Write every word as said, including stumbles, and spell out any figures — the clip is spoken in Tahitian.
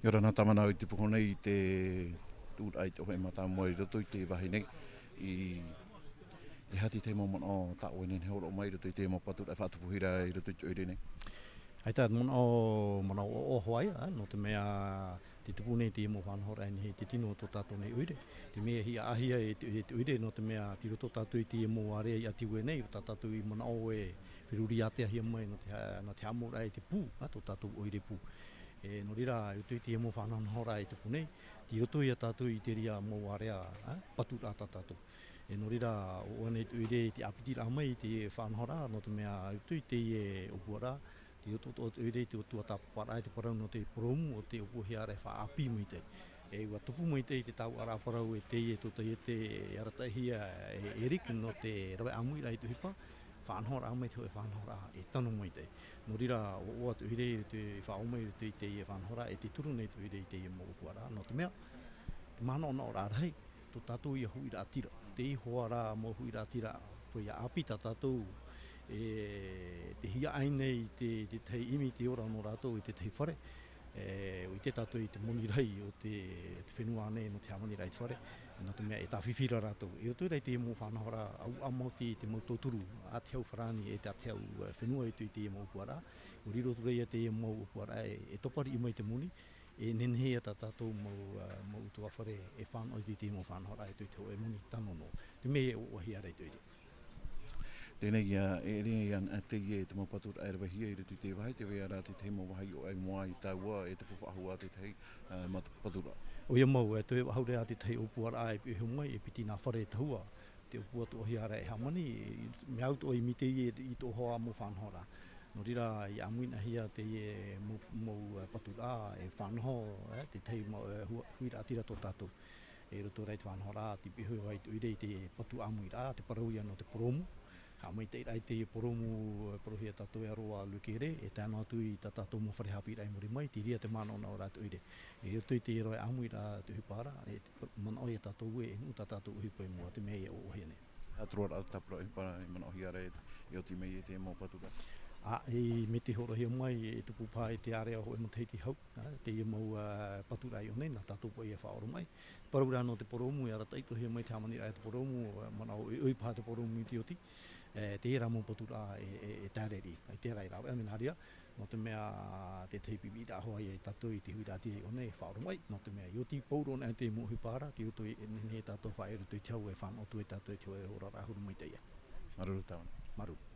ʻIa ora na tāvana, i tupu iho nei i te tuʻuraʻa i te ʻohipa mātāmua i roto i te vāhi nei. I, e aha te tahi mau manaʻo tā ʻoe e nehenehe e hōroʻa mai i roto i te mau paturaʻa e faʻatupuhia ra i roto i te ʻoire nei? ʻAita, manaʻo, manaʻo ʻoaʻoa hoʻi, ā, nō te mea tē tupu nei te mau faʻanahoraʻa e nehenehe e tino i tō tātou nei ʻoire. Te mea e hiaʻai ai e te, e te ʻoire, nō te mea tei roto tātou i te mau ārea i ʻati uē nei, tā tātou i manaʻo e feruri ātea hia mai nō te ha-, nō te haʻamoʻaraʻa i te pū, ā, tō tātou ʻoire pū. E, nō reira, i roto i te mau faʻanahoraʻa e tupu nei, tei roto ia tātou i te reira mau ārea, ā, paturaʻa tā tātou. E, nō reira, ʻoaʻoa nei te ʻoire i te ʻāpitiraʻa mai i te faʻanahoraʻa, nō te mea, i roto i teie ʻōpuaraʻa, tei roto atoʻa te ʻoire i te tuatāpaparaʻa e te parau nō te purōmu o te ʻōpuahia ra e faʻaʻāpī maitaʻi. E, ʻua tupu maitaʻi te tāuʻaraʻa parau e teie tōtaiete e arataʻihia e Eric nō te rave ʻāmuiraʻa i te ʻohipa, faʻanahoraʻa mai te hōʻē faʻanahoraʻa e tano maitaʻi. Nō reira, ʻoaʻoa te ʻoire i te faʻaō mai i roto i teie faʻanahoraʻa, e tē turu nei te ʻoire i teie mau ʻōpuaraʻa, nō te mea, te manaʻonaʻoraʻa rahi, tō tātou ia huiraʻatira. Tē ihoa ra mau huiraʻatira, feiā ʻāpī tā tātou, e, tē hiaʻai nei i te, te tahi ʻimi i te ora nō rātou i te tahi fare. E, ʻua ʻite tātou i te moni rahi o te, te fenua nei nō te hāmaniraʻa i te fare, nō te mea e tāfifi ra rātou. I roto rā i te mau faʻanahoraʻa, ʻauaʻa maoti i te mau tauturu a te hau farāni e a te hau, e, fenua i roto i te mau ʻōpuaraʻa. ʻUa riro atu ra ia te mau ʻōpuaraʻa e, e topa riʻi mai te moni, e nehenehe ia tā tātou mau, e, mau ʻutuāfare e fānaʻo i roto i te mau faʻanahoraʻa i roto i te hōʻē moni tano noa. Te mea e ʻoaʻoahia ra i te ʻoire. Teie nei, ā, e ʻere ia, ā, teie te mau paturaʻa e ravehia i roto i te vāhi, tē vai ra te tahi mau vāhi ʻoaʻoa i mua i taua e tupu faʻahou ā te tahi, ā, mau paturaʻa. ʻOia mau, e tē vai ra te tahi ʻōpuaraʻa e piʻi mai, e piti nā fare e tahua, te ʻōpua atoʻahia ra e hāmani, mea au atoʻa i mea teie i tō hoa mau faʻanahoraʻa. Nō reira, ʻia ʻāmuiraʻahia teie mau, mau, ā, paturaʻa e faʻanaho, ā, te tahi mau, ā, hu-, huiraʻatira tō tātou. I roto rā i te faʻanahoraʻa, tē piʻi hoʻi te ʻoire i te patu ʻāmuiraʻa, te parau ia nō te purōmu. Haʻamaitaʻiraʻa i teie purōmu, e, parauhia e tātou e Aroa Luikere, e tae noa atu i tā tātou mau fare haʻapiʻiraʻa i muri mai, tei reira te manaʻonaʻoraʻa te ʻoire. I roto i te rave ʻāmuiraʻa te ʻohipa ra, e, manaʻo ia tātou ē, e nuʻu tā tātou ʻohipa i mua, te mea ia ʻoaʻoahia nei. Ā, te roaraʻa tāpura ʻohipa e manaʻohia ra e, e oti mai i te mau paturaʻa. Ā, e, mai te hōroʻahia mai, e tupu paha i te ārea hōʻē matahiti hau, ā, teie mau, ā, paturaʻa i ʻō nei, nā tātou paʻi e faʻaoromaʻi. Parau ra nō te purōmu, e arataʻi atoʻahia mai te hāmaniraʻa e te purōmu, ā, manaʻo ʻoiʻoi paha te purōmu i te oti. E, teie rā mau paturaʻa e, e, e taere riʻi, e te ara i rāveʻa, mea nā reira, nō te mea te tahi piʻiraʻa hoʻi ia tātou i te huiraʻatira i ʻō nei e faʻaoromaʻi, nō te mea i oti pauroa nei te mau ʻohipa ra, tei roto i, e nehenehe tātou e faʻaea i roto i te hau e fānaʻo atu ai tātou i te hōʻē oraraʻa huru maitaʻi. Māuruuru tāvana. Māuruuru.